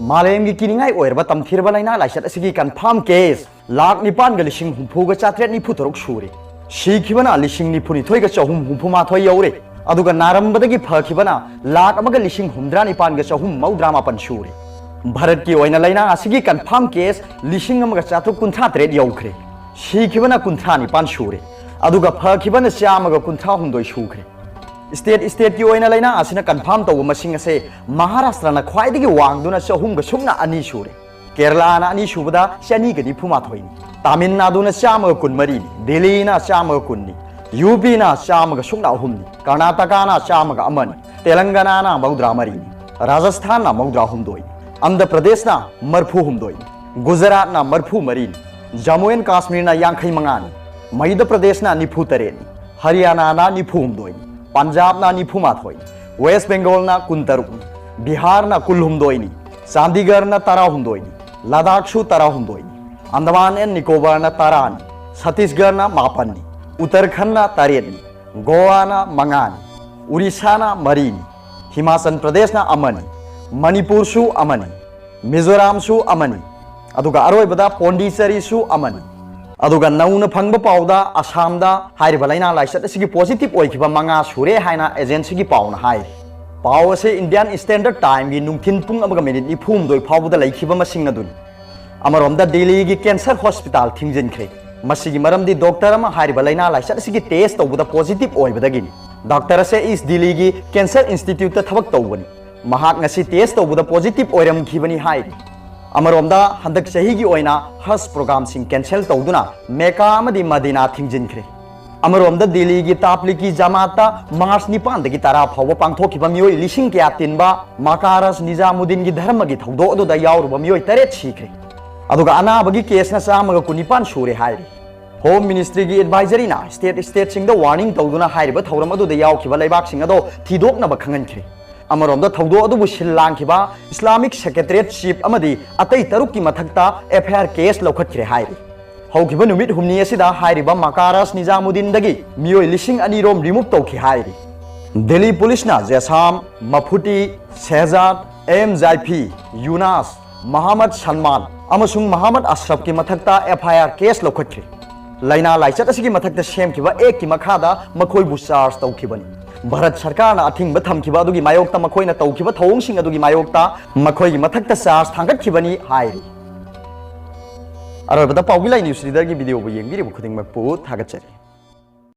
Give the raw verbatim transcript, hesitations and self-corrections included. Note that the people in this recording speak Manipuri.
ꯃꯥꯂꯦꯝꯒꯤ ꯀꯤꯅꯤꯡꯉꯥꯏ ꯑꯣꯏꯔꯕ ꯇꯝꯊꯤꯔꯕ ꯂꯥꯏꯅꯥ ꯂꯥꯏꯆꯠ ꯑꯁꯤꯒꯤ ꯀꯟꯐꯥꯝ ꯀꯦꯁ ꯂꯥꯈ ꯅꯤꯄꯥꯟꯒ ꯂꯤꯁꯤꯡ ꯍꯨꯝꯐꯨꯒ ꯆꯥꯇ꯭ꯔꯦꯠ ꯅꯤꯐꯨ ꯇꯔꯨꯛ ꯁꯨꯔꯦ꯫ ꯁꯤꯈꯤꯕꯅ ꯂꯤꯁꯤꯡ ꯅꯤꯐꯨ ꯅꯤꯊꯣꯏꯒ ꯆꯍꯨꯝ ꯍꯨꯝꯐꯨ ꯃꯥꯊꯣꯏ ꯌꯧꯔꯦ꯫ ꯑꯗꯨꯒ ꯅꯥꯔꯝꯕꯗꯒꯤ ꯐꯈꯤꯕꯅ ꯂꯥꯈ ꯑꯃꯒ ꯂꯤꯁꯤꯡ ꯍꯨꯝꯗ꯭ꯔꯥ ꯅꯤꯄꯥꯟꯒ ꯆꯍꯨꯝ ꯃꯧꯗ꯭ꯔꯥ ꯃꯥꯄꯟ ꯁꯨꯔꯦ꯫ ꯚꯥꯔꯠꯀꯤ ꯑꯣꯏꯅ ꯂꯥꯏꯅꯥ ꯑꯁꯤꯒꯤ ꯀꯟꯐꯥꯝ ꯀꯦꯁ ꯂꯤꯁꯤꯡ ꯑꯃꯒ ꯆꯥꯇ꯭ꯔꯨꯛ ꯀꯨꯟꯊ꯭ꯔꯥ ꯇꯔꯦꯠ ꯌꯧꯈ꯭ꯔꯦ꯫ ꯁꯤꯈꯤꯕꯅ ꯀꯨꯟꯊ꯭ꯔꯥ ꯅꯤꯄꯥꯟ ꯁꯨꯔꯦ꯫ ꯑꯗꯨꯒ ꯐꯈꯤꯕꯅ ꯆꯥꯝꯃꯒ ꯀꯨꯟꯊ꯭ꯔꯥ ꯍꯨꯝꯗꯣꯏ ꯁꯨꯈ꯭ꯔꯦ꯫ ꯁ꯭ꯇꯦꯠ ꯁ꯭ꯇꯦꯠꯀꯤ ꯑꯣꯏꯅ ꯂꯥꯏꯅꯥ ꯑꯁꯤꯅ ꯀꯟꯐꯥꯝ ꯇꯧꯕ ꯃꯁꯤꯡ ꯑꯁꯦ ꯃꯍꯥꯔꯥꯁꯇ꯭ꯔꯅ ꯈ꯭ꯋꯥꯏꯗꯒꯤ ꯋꯥꯡꯗꯨꯅ ꯆꯍꯨꯝꯒ ꯁꯨꯞꯅ ꯑꯅꯤ ꯁꯨꯔꯦ꯫ ꯀꯦꯔꯂꯥꯅ ꯑꯅꯤꯁꯨꯕꯗ ꯆꯅꯤꯒ ꯅꯤꯐꯨ ꯃꯥꯊꯣꯏꯅꯤ꯫ ꯇꯥꯃꯤꯜ ꯅꯥꯗꯨꯅ ꯆꯥꯝꯃꯒ ꯀꯨꯟ ꯃꯔꯤꯅꯤ꯫ ꯗꯦꯜꯂꯤꯅ ꯆꯥꯝꯃꯒ ꯀꯨꯟꯅꯤ꯫ ꯌꯨ ꯄꯤꯅ ꯆꯥꯝꯃꯒ ꯁꯨꯞꯅ ꯑꯍꯨꯝꯅꯤ꯫ ꯀꯔꯅꯥꯇꯀꯥꯅ ꯆꯥꯝꯃꯒ ꯑꯃꯅꯤ꯫ ꯇꯦꯂꯪꯒꯅꯥꯅ ꯃꯧꯗ꯭ꯔꯥ ꯃꯔꯤꯅꯤ꯫ ꯔꯥꯖꯁꯊꯥꯟꯅ ꯃꯧꯗ꯭ꯔꯥ ꯍꯨꯝꯗꯣꯏꯅꯤ꯫ ꯑꯟꯙ꯭ꯔ ꯄ꯭ꯔꯗꯦꯁꯅ ꯃꯔꯐꯨ ꯍꯨꯝꯗꯣꯏꯅꯤ꯫ ꯒꯨꯖꯔꯥꯠꯅ ꯃꯔꯐꯨ ꯃꯔꯤꯅꯤ꯫ ꯖꯝꯃꯨ ꯑꯦꯟ ꯀꯥꯁꯃꯤꯔꯅ ꯌꯥꯡꯈꯩ ꯃꯉꯥꯅꯤ꯫ ꯃꯙ꯭ꯌ ꯄ꯭ꯔꯗꯦꯁꯅ ꯅꯤꯐꯨ ꯇꯔꯦꯠꯅꯤ꯫ ꯍꯔꯤꯌꯥꯅꯥꯅ ꯅꯤꯐꯨ ꯍꯨꯝꯗꯣꯏꯅꯤ꯫ ꯄꯟꯖꯥꯕꯅ ꯅꯤꯐꯨ ꯃꯥꯊꯣꯏꯅꯤ꯫ ꯋꯦꯁ ꯕꯦꯡꯒꯣꯜꯅ ꯀꯨꯟ ꯇꯔꯨꯛꯅꯤ꯫ ꯕꯤꯍꯥꯔꯅ ꯀꯨꯟ ꯍꯨꯝꯗꯣꯏꯅꯤ꯫ ꯆꯥꯟꯗꯤꯒꯔꯅ ꯇꯔꯥꯍꯨꯝꯗꯣꯏꯅꯤ꯫ ꯂꯗꯥꯈꯁꯨ ꯇꯔꯥꯍꯨꯝꯗꯣꯏꯅꯤ꯫ ꯑꯟꯗꯃꯥꯟ ꯑꯦꯟ ꯅꯤꯀꯣꯕꯥꯔꯅ ꯇꯔꯥꯅꯤ꯫ ꯁꯇꯤꯁꯒꯔꯅ ꯃꯥꯄꯟꯅꯤ꯫ ꯎꯠꯇꯔꯈꯟꯗꯅ ꯇꯔꯦꯠꯅꯤ꯫ ꯒꯣꯋꯥꯅ ꯃꯉꯥꯅꯤ꯫ ꯎꯔꯤꯁꯥꯅ ꯃꯔꯤꯅꯤ꯫ ꯍꯤꯃꯥꯆꯜ ꯄ꯭ꯔꯗꯦꯁꯅ ꯑꯃꯅꯤ꯫ ꯃꯅꯤꯄꯨꯔꯁꯨ ꯑꯃꯅꯤ꯫ ꯃꯤꯖꯣꯔꯥꯝꯁꯨ ꯑꯃꯅꯤ꯫ ꯑꯗꯨꯒ ꯑꯔꯣꯏꯕꯗ ꯄꯣꯟꯗꯤꯆꯦꯔꯤꯁꯨ ꯑꯃꯅꯤ꯫ ꯑꯗꯨꯒ ꯅꯧꯅ ꯐꯪꯕ ꯄꯥꯎꯗ ꯑꯁꯥꯝꯗ ꯍꯥꯏꯔꯤꯕ ꯂꯥꯏꯅꯥ ꯂꯥꯏꯆꯠ ꯑꯁꯤꯒꯤ ꯄꯣꯖꯤꯇꯤꯚ ꯑꯣꯏꯈꯤꯕ ꯃꯉꯥ ꯁꯨꯔꯦ ꯍꯥꯏꯅ ꯑꯦꯖꯦꯟꯁꯤꯒꯤ ꯄꯥꯎꯅ ꯍꯥꯏꯔꯤ꯫ ꯄꯥꯎ ꯑꯁꯤ ꯏꯟꯗꯤꯌꯥꯟ ꯁ꯭ꯇꯦꯟꯗꯔꯗ ꯇꯥꯏꯝꯒꯤ ꯅꯨꯡꯊꯤꯜ ꯄꯨꯡ ꯑꯃꯒ ꯃꯤꯅꯤꯠ ꯅꯤꯐꯨ ꯍꯨꯝꯗꯣꯏ ꯐꯥꯎꯕꯗ ꯂꯩꯈꯤꯕ ꯃꯁꯤꯡ ꯑꯗꯨꯅꯤ꯫ ꯑꯃꯔꯣꯝꯗ ꯗꯦꯜꯂꯤꯒꯤ ꯀꯦꯟꯁꯔ ꯍꯣꯁꯄꯤꯇꯥꯜ ꯊꯤꯡꯖꯤꯟꯈ꯭ꯔꯦ꯫ ꯃꯁꯤꯒꯤ ꯃꯔꯝꯗꯤ ꯗꯣꯛꯇꯔ ꯑꯃ ꯍꯥꯏꯔꯤꯕ ꯂꯥꯏꯅꯥ ꯂꯥꯏꯆꯠ ꯑꯁꯤꯒꯤ ꯇꯦꯁ ꯇꯧꯕꯗ ꯄꯣꯖꯤꯇꯤꯚ ꯑꯣꯏꯕꯗꯒꯤꯅꯤ꯫ ꯗꯣꯛꯇꯔ ꯑꯁꯦ ꯏꯁ ꯗꯤꯜꯂꯤꯒꯤ ꯀꯦꯟꯁꯔ ꯏꯟꯁꯇꯤꯇ꯭ꯌꯨꯠꯇ ꯊꯕꯛ ꯇꯧꯕꯅꯤ꯫ ꯃꯍꯥꯛ ꯉꯁꯤ ꯇꯦꯁ ꯇꯧꯕꯗ ꯄꯣꯖꯤꯇꯤꯚ ꯑꯣꯏꯔꯝꯈꯤꯕꯅꯤ ꯍꯥꯏꯔꯤ꯫ ꯑꯃꯔꯣꯝꯗ ꯍꯟꯗꯛ ꯆꯍꯤꯒꯤ ꯑꯣꯏꯅ ꯍꯖ ꯄ꯭ꯔꯣꯒ꯭ꯔꯥꯝꯁꯤꯡ ꯀꯦꯟꯁꯦꯜ ꯇꯧꯗꯨꯅ ꯃꯦꯀꯥ ꯑꯃꯗꯤ ꯃꯗꯤꯅꯥ ꯊꯤꯡꯖꯤꯟꯈ꯭ꯔꯦ꯫ ꯑꯃꯔꯣꯝꯗ ꯗꯤꯜꯂꯤꯒꯤ ꯇꯥꯕ꯭ꯂꯤꯒꯤ ꯖꯃꯥꯠꯇ ꯃꯥꯔꯆ ꯅꯤꯄꯥꯟꯗꯒꯤ ꯇꯔꯥ ꯐꯥꯎꯕ ꯄꯥꯡꯊꯣꯛꯈꯤꯕ ꯃꯤꯑꯣꯏ ꯂꯤꯁꯤꯡ ꯀꯌꯥ ꯇꯤꯟꯕ ꯃꯀꯥꯔꯁ ꯅꯤꯖꯥꯃꯨꯗꯤꯟꯒꯤ ꯙꯔꯃꯒꯤ ꯊꯧꯗꯣꯛ ꯑꯗꯨꯗ ꯌꯥꯎꯔꯨꯕ ꯃꯤꯑꯣꯏ ꯇꯔꯦꯠ ꯁꯤꯈ꯭ꯔꯦ꯫ ꯑꯗꯨꯒ ꯑꯅꯥꯕꯒꯤ ꯀꯦꯁꯅ ꯆꯥꯝꯃꯒ ꯀꯨꯟꯅꯤꯄꯥꯟ ꯁꯨꯔꯦ ꯍꯥꯏꯔꯤ꯫ ꯍꯣꯝ ꯃꯤꯅꯤꯁꯇ꯭ꯔꯤꯒꯤ ꯑꯦꯗꯚꯥꯏꯖꯔꯤꯅ ꯁ꯭ꯇꯦꯠ ꯁ꯭ꯇꯦꯠꯁꯤꯡꯗ ꯋꯥꯔꯅꯤꯡ ꯇꯧꯗꯨꯅ ꯍꯥꯏꯔꯤꯕ ꯊꯧꯔꯝ ꯑꯗꯨꯗ ꯌꯥꯎꯈꯤꯕ ꯂꯩꯕꯥꯛꯁꯤꯡ ꯑꯗꯣ ꯊꯤꯗꯣꯛꯅꯕ ꯈꯪꯍꯟꯈ꯭ꯔꯦ꯫ ꯑꯃꯔꯣꯝꯗ ꯊꯧꯗꯣꯛ ꯑꯗꯨꯕꯨ ꯁꯤꯜ ꯂꯥꯡꯈꯤꯕ ꯏꯁꯂꯥꯃꯤꯛ ꯁꯦꯀ꯭ꯔꯦꯇꯔꯤꯌꯦꯠ ꯆꯤꯐ ꯑꯃꯗꯤ ꯑꯇꯩ ꯇꯔꯨꯛꯀꯤ ꯃꯊꯛꯇ ꯑꯦꯐ ꯑꯥꯏ ꯑꯥꯔ ꯀꯦꯁ ꯂꯧꯈꯠꯈ꯭ꯔꯦ ꯍꯥꯏꯔꯤ꯫ ꯍꯧꯈꯤꯕ ꯅꯨꯃꯤꯠ ꯍꯨꯝꯅꯤ ꯑꯁꯤꯗ ꯍꯥꯏꯔꯤꯕ ꯃꯀꯥꯔꯁ ꯅꯤꯖꯥꯃꯨꯗꯤꯟꯗꯒꯤ ꯃꯤꯑꯣꯏ ꯂꯤꯁꯤꯡ ꯑꯅꯤ ꯔꯣꯝ ꯔꯤꯃꯨꯚ ꯇꯧꯈꯤ ꯍꯥꯏꯔꯤ꯫ ꯗꯦꯜꯂꯤ ꯄꯨꯂꯤꯁꯅ ꯖꯦꯁꯥꯝ, ꯃꯐꯨꯇꯤ, ꯁꯦꯍꯖꯥꯗ, ꯑꯦꯝ ꯖꯥꯏꯐꯤ, ꯌꯨꯅꯥꯁ, ꯃꯍꯥꯃꯠ ꯁꯜꯃꯥꯟ ꯑꯃꯁꯨꯡ ꯃꯍꯥꯃꯠ ꯑꯁ꯭ꯔꯐꯀꯤ ꯃꯊꯛꯇ ꯑꯦꯐ ꯑꯥꯏ ꯑꯥꯔ ꯀꯦꯁ ꯂꯧꯈꯠꯈ꯭ꯔꯦ꯫ ꯂꯥꯏꯅꯥ ꯂꯥꯏꯆꯠ ꯑꯁꯤꯒꯤ ꯃꯊꯛꯇ ꯁꯦꯝꯈꯤꯕ ꯑꯦꯛꯀꯤ ꯃꯈꯥꯗ ꯃꯈꯣꯏꯕꯨ ꯆꯥꯔꯖ ꯇꯧꯈꯤꯕꯅꯤ꯫ ꯚꯥꯔꯠ ꯁꯔꯀꯥꯔꯅ ꯑꯊꯤꯡꯕ ꯊꯝꯈꯤꯕ ꯑꯗꯨꯒꯤ ꯃꯥꯌꯣꯛꯇ ꯃꯈꯣꯏꯅ ꯇꯧꯈꯤꯕ ꯊꯧꯑꯣꯡꯁꯤꯡ ꯑꯗꯨꯒꯤ ꯃꯥꯌꯣꯛꯇ ꯃꯈꯣꯏꯒꯤ ꯃꯊꯛꯇ ꯆꯥꯔꯖ ꯊꯥꯡꯒꯠꯈꯤꯕꯅꯤ ꯍꯥꯏꯔꯤ꯫ ꯑꯔꯣꯏꯕꯗ ꯄꯥꯎꯒꯤ ꯂꯥꯏ ꯅ꯭ꯌꯨꯁ ꯂꯤꯗꯔꯒꯤ ꯚꯤꯗꯤꯑꯣꯕꯨ ꯌꯦꯡꯕꯤꯔꯤꯕ ꯈꯨꯗꯤꯡꯃꯛꯄꯨ ꯊꯥꯒꯠꯆꯔꯤ꯫